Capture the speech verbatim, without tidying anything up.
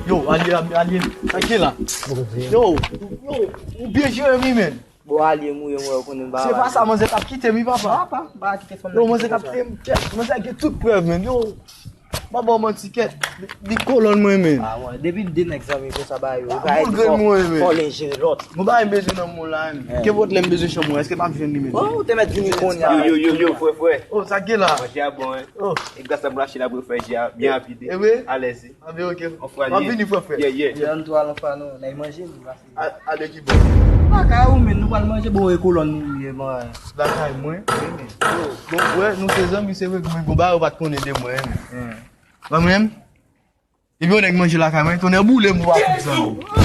Yo, alye, alye, alye. Sa ki la? Yo, yo, ou byen jere m wi, men. Bon, alye m wi, mwen konnen ba. Se pa sa, manzè t ap kite m wi, papa. Papa, ba kite fanm. Yo, manzè t ap kite m. Kèt, manzè gen tout prèv, men. Yo, pa ba w manti, kèt. Li kolòn mwen, men. Ah, mwen, depi de nèg zanmi konsa ba yo. Boul grenn mwen, men. Fò l enjere lòt. Mwen pa bezwen nan moun la, men. Kenpòt lè m bezwen chanm mwen, èske m ap jwenn li, men? Oh, ou te mèt vini kounye a. Yo, yo, yo, yo, frè, frè. Oh, sa gen la? Manje a bon, hein? Oh. E gras a brache la pou fè je a byen rapid. E vre? Alèz. Anben, ok. Anfwa, m ap vini, frè, frè. Yeah, yeah. Ann tou al anfwa non, n al manje nou. A, ale ki bò? Lakay ou, men, nou pral manje, bon, e kolòn nou ye, man. Lakay mwen? Wi, men. Bon, frè, nou se zanmi, se vre, men gon bagay ou pa t konnen de mwen, men. Mwen menm? Epi yon nèg manje lakay mwen, tonnè boule m, ou pa konnen zanmi.